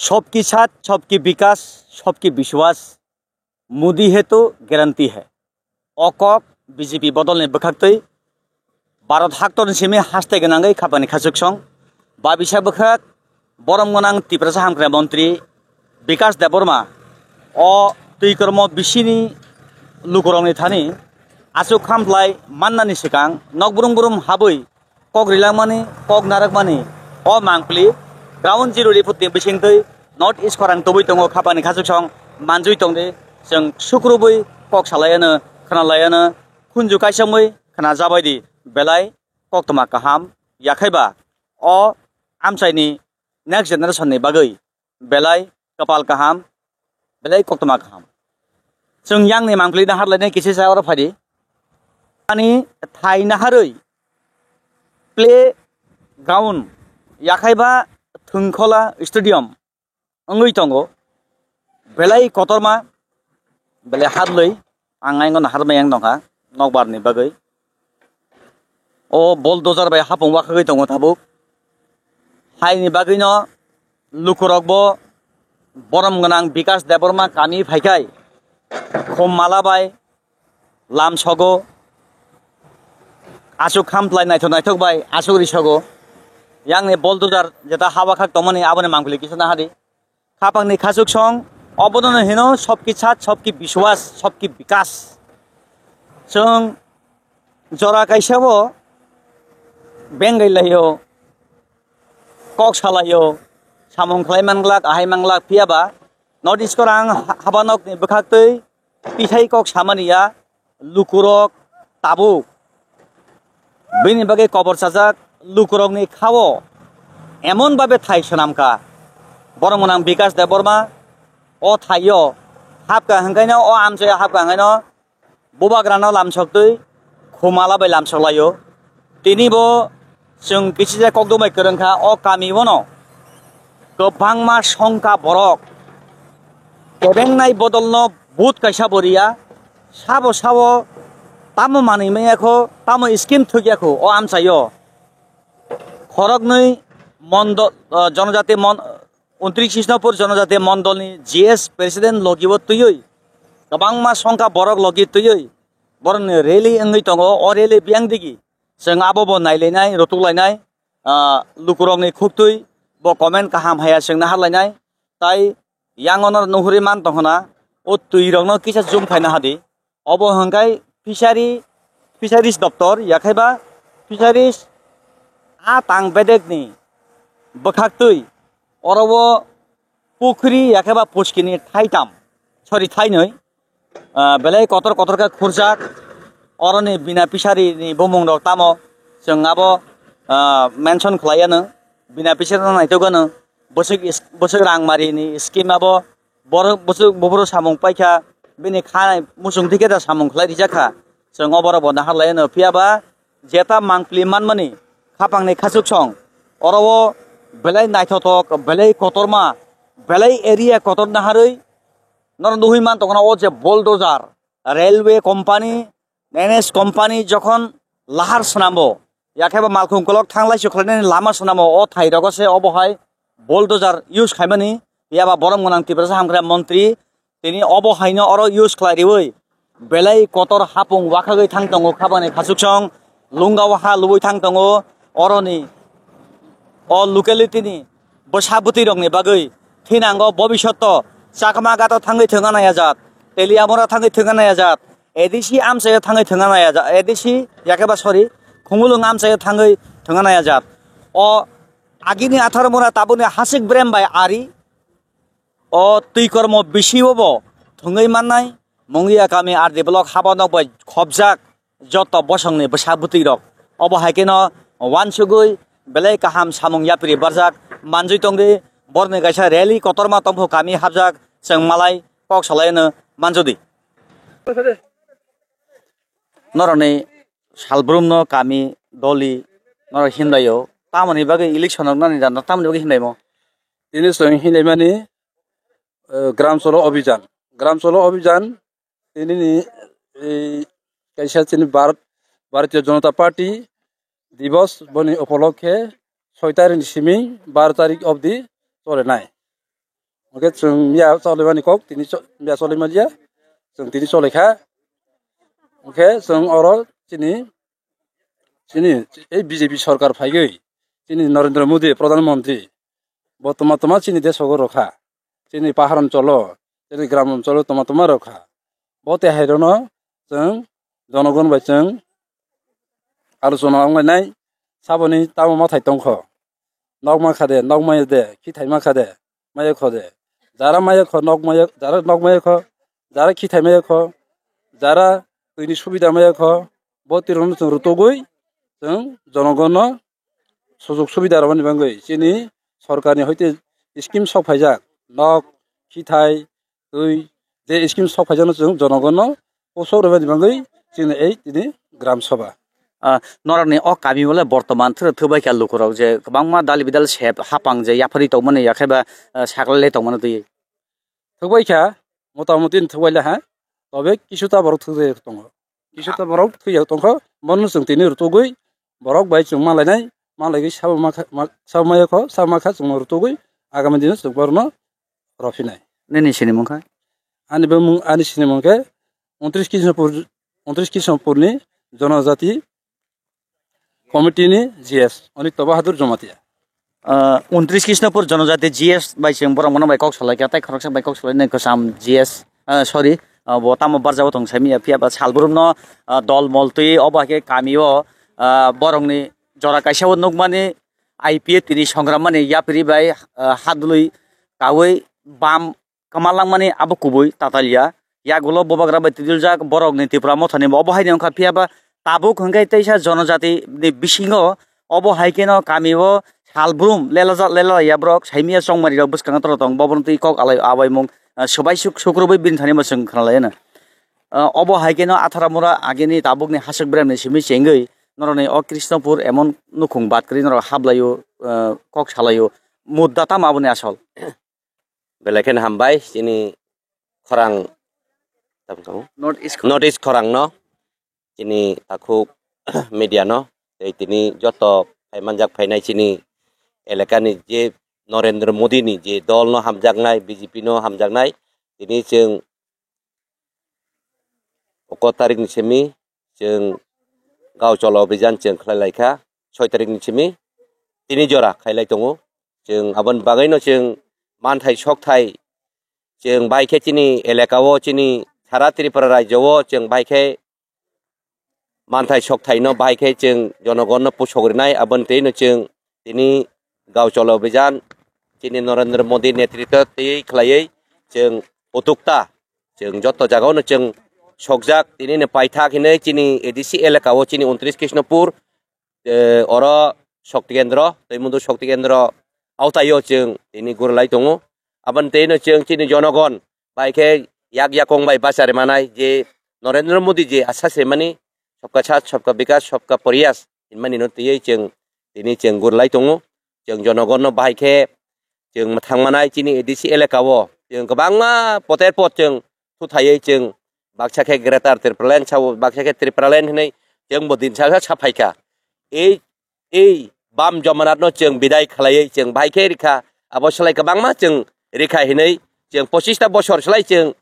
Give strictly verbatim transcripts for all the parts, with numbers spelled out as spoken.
सबकी साथ, सबकी विकास, सबकी विश्वास, मोदी है तो गारंटी है. O kok B J P bodolni bwkhaktwi Bharat haktorni simi haste gwnangwi khapani khachuksong. Babisa bwkhak borom gwnang Tiprasa hamkrai montri Bikas Debbarma o twi kormo bisini lukurokni thani aswk khamtlai mannani swkang nok brum brum habwi kok rilangmani, kok narwkmani o mangpili ground zero report ni bisingtwi North East khorang tubui tongo khapani khachuksong manjui tongdi. Chwng sukrubui kok salaiano, khwnalaiano, khunju kaisamwi khwnajabaidi belai koktwma kaham, yakhaiba o amchaini next generation ni bagwi belai kwpal kaham, belai koktwma kaham. Chwng yangni mangpili naharlainai kisa sa oro phaidi. Ani thai naharwi play ground, yakhaiba thwngkhola stadium wngwi tongo. Belai kotorma, belai harlwi, ang aingo naharma yang tongkha nokbar ni bagwi. O bulldozer bai hapung wakhagwi tongo tabuk. Haini bagwino lukurokbo borom gwnang Bikas Debbarma kami phaikhai khum mala bai lamsogo, aswk khamtlai naithok naithok bai aswk risogo. Yangni bulldozer jeta hawa khak tongmani aboni mangpili kisa nahadi. Khapangni khachuksong obono hino sobki sat, sobki biswas, sobki bikas. Chwng jora kaisabo bengai laio, kok salaio, samung khlai manglak, ahai manglak, phiyaba North East korang ha-, habanokni bwkhaktwi tithai kok samani ya lukurok tabuk. Bini bagwi kobor chajak lukurokni khao emon babe thai swnamkha. Borok mwnang Bikas Debbarma o thaio hapkha hwnkhaino, o amchaio hapkha hwnkhaino bubagrano lamsoktwi khumala bai lamsoklaio. Tini bo chwng kisija kokdom bai kwrwngkha o kami bono kwbangma songkha borok kebengnai bodolno but kaisa bo riya. Sabo sabo tamo manwi manya kho, tamo scheme thwkya kho o amchaio. Khoroknwi mondo-, o, jonojati mon-, Untris Krishnapur Jonojati Mondolni G S President logibo twiwi kwbangma songkha borok logi twiwi borokni rally wngwi tongo. O rally biyang digi chwng abo bo nailainai, rutuklainai, ah, lukurokni khuktwi bo comment kaham haya chwng naharlainai. Tai yangono nuhuri man tongkhna o twirokno kisa zoom khaina hadi. Obo hwnkhe fishery, fisheries doptor, yakhaiba fisheries a tang bedekni bwkhaktwi oro o pukhri yakhaiba puskini thaitam, sorry, thainwi, ah, belai kotor kotor khe khurjak. Oroni bina fishery ni bumung rok tamo chwng abo, ah, mention khlaiya nw, bina fishery no naitugwa nw, bwswk is-, bwswk rangmari ni scheme abo. Borok bwswk buphuru samung paikha, bini khanai muchung dikhe da samung khlai rijak kha. Chwng o borok bo naharlai anw, phiya ba jeta mangpili manmani khapangni khachuksong oro o belai naithothok, belai kotorma, belai area kotor naharwi norok nuhwi man tongkha o je bulldozer, railway company, N S company jokhon lahar swnambo, yakheba malkhung kolok thanglai sukhlainani lama swnambo, o thai rogo se obo hai bulldozer use khaimani, yaba borom gwnang Tiprasa hamkrai montri, tini obo haino oro use khlai riwi belai kotor hapung wakhagwi thang tongo, khabani khachuksong lunga waha lubui thang tongo, oroni o locality ni bwsa bwtwi rokni bagwi thinango bobishoto Chakma gato thangwi thwngna nai ajat, Teliamura thangwi thwngna nai ajat, A D C amchaio thangwi thwngna nai ajat, A D C yakeba sorry, Khumulwng amchaio thangwi thwngna nai ajat. O agini athar mura tabukni hasik brem bai ari o twi kormo bisi o bo thwngwi mannai. Mungia kami R D block haba nok bai khopjak joto bosongni bwsa bwtwi rok. Obo hai kheno wansugwi belai kaham samung yapri barjak manjui tongdi. Borni kaisa rally kotorma tongphu kami hapjak, chwng malai kok salai no manjudi. Norokni salbrumno kami doli norok hinlaio. Tamoni bagwi election rok nani jana tamoni bagwi hinlaimo? Tini chwng hinlaimani, eh, Gram Cholo Abhijan. Gram Cholo Abhijan tinini, eh, kaisa chini Bharat, Bharatiya Janata Party Divas boni upolokhe soi tarikh ni simi baro tarikh obdi cholenai. Hwnkhe chwng ya cholaimani kok tini cho-, ya cholaimaliya, chwng tini cholaikha. Hwnkhe chwng oro chini, chini ei B J P sorkar phaigwi, chini Narendra Modi Pradhan Mantri, bo toma toma chini desogo rwkha, chini pahar oncholo, chini gram oncholo toma toma rwkha. Bo tei hairono chwng jonogon bai chwng alochona wnglainai, saboni tamo mathai tongkho, nok mankha de, nok maya de, khithai mankha de, maya kho de. Jara maya kho, nok maya, jara nok maya kho, jara khithai maya kho, jara twini subida maya kho, bo twirono chwng rutugwi chwng jonogonno sujug subida rwmani bagwi chini sorkarni hoite scheme sok phaijak, nok, khithai, twi, je scheme sok phaijakno chwng jonogonno posok rwmani bagwi chini ei tini gram sabha. Ah, norokni o kami o le bortoman thwrwk thwbai kha lukurok je kwbangma dal bidal sep hapang je yapharwi tongmani yakhe ba, ah, saklai tongmani twi. Thwbai kha, motamuti thwbai le ha, tobe kisu ta borok thwjak tongo. Kisu ta borok thwjak tongkho, bono chwng tini rutugwi borok bai chwng malainai, malaigwi sabo ma kha, ma, sabo maya kho, sabo ma kha chwngno rutugwi agami dino chwng borokno rwphinai. Nini sinimung kha? Ani bumung, ani sinimung khe untris Krishnapur, untris Krishnapurni Jonojati Committee ni G S Anitya Bahadur Jamatia. Ah, untris Krishnapur Jonojati G S bai chwng borok mono bai kok salai kha, tei khoroksa bai kok salai nai kwcham G S, ah, sorry, ah, bo tamo barjabo tong simi ya, phiya ba salbrum no, ah, dol mol twi obo hai khe kami o, ah, borok ni jora kaisa o nukmani I P F T ni songram mani yapri bai, ah, hadlwi kawi bam kwma langmani abo kubui tatalya. Yagulo bubagra bai twiduljak borokni Tipra mothani bo obo haino wngkha, phiya ba tabuk hwnkhe teisa jonojati ni bisingo obo hai kheno kami o salbrum lelajak lelaya borok saimia chongmani rok bwskango toro tong bobrok twi kok alai abaimung, ah, swbai suk sukrubui bini thani bo chwng khwnalaiano. Ah, obo hai kheno Atharamura agini tabukni hasik beremni simi chengwi norokni o Krishnapur emon nukhung bat kwrwi norok haplaio, ah, kok salaio. Mudda tamo aboni asol? Belai kheno hambai chini khorang, tamo tamo? North East. North East khorang no, chini takhuk media no, tei tini joto phaimanjak phainai chini elakani je Narendra Modi ni je dol no hamjaknai, B J P no hamjaknai, tini chwng oko tarik ni simi chwng gao cholo obijan chwng khlai lai kha, soi tarik ni simi tini jora khailai tongo. Chwng aboni bagwi no chwng manthai sokthai chwng bai khe chini elaka o, chini sara Tripura rajyo o chwng bai khe manthai sokthai no bai khe chwng jonogon no pusok rinai, aboni twi no chwng tini gao cholo obijan chini Narendra Modi netritwo twi khlaiwi chwng utukta chwng joto jaga o no chwng sokjak. Tini no paithak hinwi chini A D C elaka o chini untris Krishnapur, eh, oro Shakti Kendro, Twimundu Shakti Kendro awtai o chwng tini gurulai tongo. Aboni twi no chwng chini jonogon bai khe yak yakung bai bachari manai je Narendra Modi je asa se mani, "Sabka Saath, Sabka Vikas, Sabka Prayas" hinmani no twiwi chwng tini chwng gurulai tongo. Chwng jonogon no bahai khe chwng thang manai chini A D C elaka o chwng kwbangma poter pot chwng thuthaiwi chwng baksa khe Greater Tipraland sao, baksa khe Tipraland hinwi chwng bo din sa sa phai kha. Ei, ei bam jomanat no chwng bidai khlaiwi chwng bahai khe rikha, abo slai kwbangma chwng rikha hinwi chwng pochista bosor slai chwng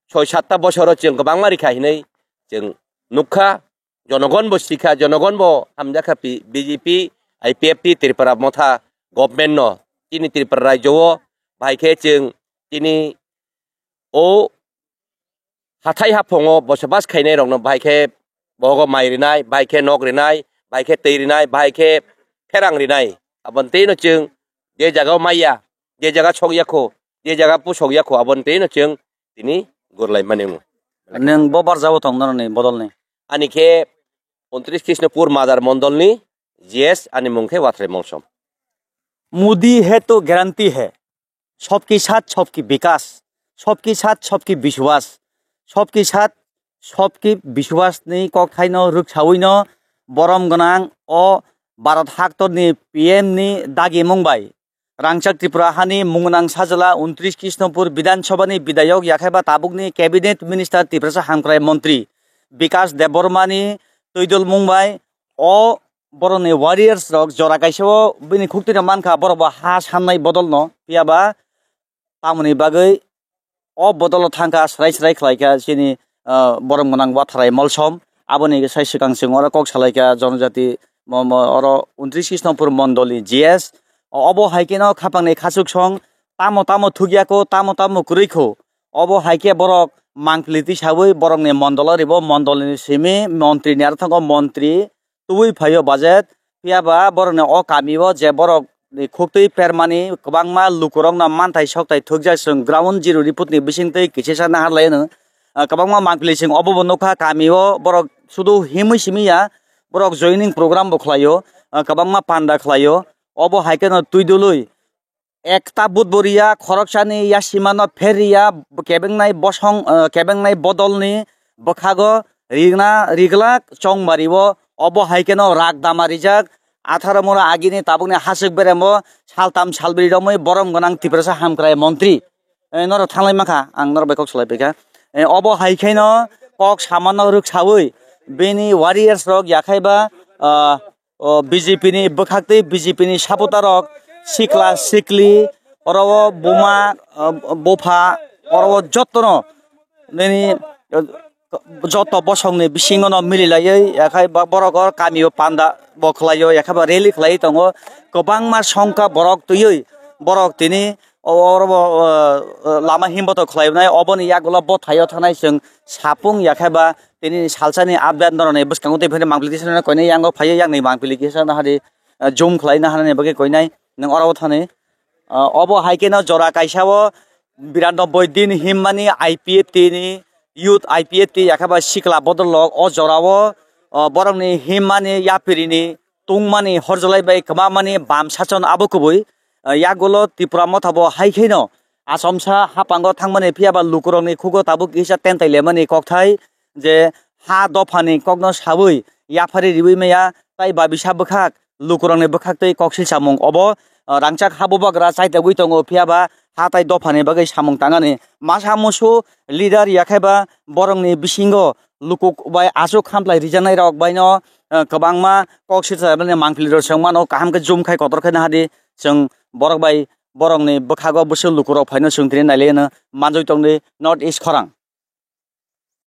soi satta bosoro chwng kwbangma rikha hinwi chwng nukha. Jonogon bo sikha, jonogon bo hamjakha pi-, B J P, I P F T, Tripura Motha government no. Chini Tripura rajyo o bahai khe chwng chini o hathai haphongo bosabas khainai rokno bahai khe bohogo mai rinai, bahai khe nok rinai, bahai khe twi rinai, bahai khe pherang rinai. Aboni twi no chwng je jaga o maiya, je jaga sok ya kho, je jaga pusok ya kho, aboni twi no chwng tini gurlai mani wng. Nwng bo barjao tong norokni bodolni? Ani khe untris Krishnapur Madar Mondolni G S, ani mung khe Wathrai Mongsom. Modi है तो गारंटी है, सबके साथ सबके विकास, सबके साथ सबके विश्वास, सबके साथ सबके विश्वास ni kokthaino rwksaui no borom gwnang o Bharat haktorni P M ni dagimung bai Rangchak Tripura hani mungnang sajla untris Krishnapur Bidhan Sabha ni bidayok yakheba tabukni Cabinet Minister Tiprasa Hamkrai Montri Bikash Debbarma ni twidulmung bai o borokni warriors rok jora kaisa o bini khuktwino mankha, borok bo ha sannai bodolno, phiya ba tamoni bagwi o bodolo thangkha, srai srai khlaikha chini, ah, borom gwnang Watharai Molsom. Aboni sai swkang chwng oro kok salaikha jonojati mo-, mo-, oro untris Krishnapur mondoli G S. O-, obo hai kheno khapangni khachuk song tamo tamo thukyakho, tamo tamo kwrwikho. Obo hai khe borok mangpili tisawi borokni mondolo ribo, mondolni simi montrini aro thango montri tubui phaio budget. Phiya ba borokni o kamio je borok ni khuktwi permani kwbangma lukurokno manthai sokthai thukjak, chwng ground zero report ni bisingtwi kichisa naharlaino. Ah, kwbangma mangpili chwng obo bo nukha, kamio borok sudu himwi simi ya, borok joining program bo khlaio, ah, kwbangma panda khlaio. Obo hai kheno twi dului ekta budboriya khoroksani yasimano pheriya kebengnai bosong, ah, kebengnai bodolni bwkhago rigna riglak chongmario. Obo hai kheno rak dama rijak atharo mora agini tabukni hasik beremo saltam salbri romwi borom gwnang Tiprasa hamkrai montri. Eh, norok thanglai mankha, ang norok bai kok salai paikha. Eh, obo hai khaino kok samano rwksawi bini warriors rok yakhai ba, ah, o B J P ni bwkhaktwi B J P ni supporter rok sikla sikli oro o buma, ah, bupha oro o jotono nini, ah, joto bosongni bisingo no mililaiwi yakhai ba borok o kamio panda bo khlaio yakhai ba rally khlaiwi tongo kwbangma songkha borok twiwi borok tini o-, oro bo, o, o, lama himboto khlainai oboni yagulo bothaio thangnai chwng sapung yakhai ba tini salsani update noroni bwskango tei phani mangpili kisa koinai yango phaiwi yakni mangpili kisa nahari, ah, zoom khlaina hanani bagwi koinai nwng oro thani. Ah, obo hai kheno jora kaisa o birano boidin himmani I P F T ni youth I P F T yakhai ba sikla bodol rok o jora o, o borokni himmani yapirini tungmani horjolai bai kwbangmani bam sachon abo kubui, ah, yagulo Tipra Motha bo hai kheno achomsa hapango thangmani phiya ba lukurokni khugo tabuk kisa tentai lemani kokthai je ha dophani kokno sawi yaphari riwi maya tai babisa bwkhak lukurokni bwkhaktwi koksil samung obo, ah, rangchak ha bubagra chaitagwi tongo phiya ba ha tai dophani bagwi samung tangani masa musu leader yakhai ba borokni bisingo luku bai aswk khamlai rijaknai rok baino, ah, kwbangma kok sirsa mangpili rok chwng mano kaham khe zoom khai kotor khe nahadi chwng borok bai borokni bwkhago bwswk lukurok phaino chwng tini nailai no manjui tongdi North East khorang.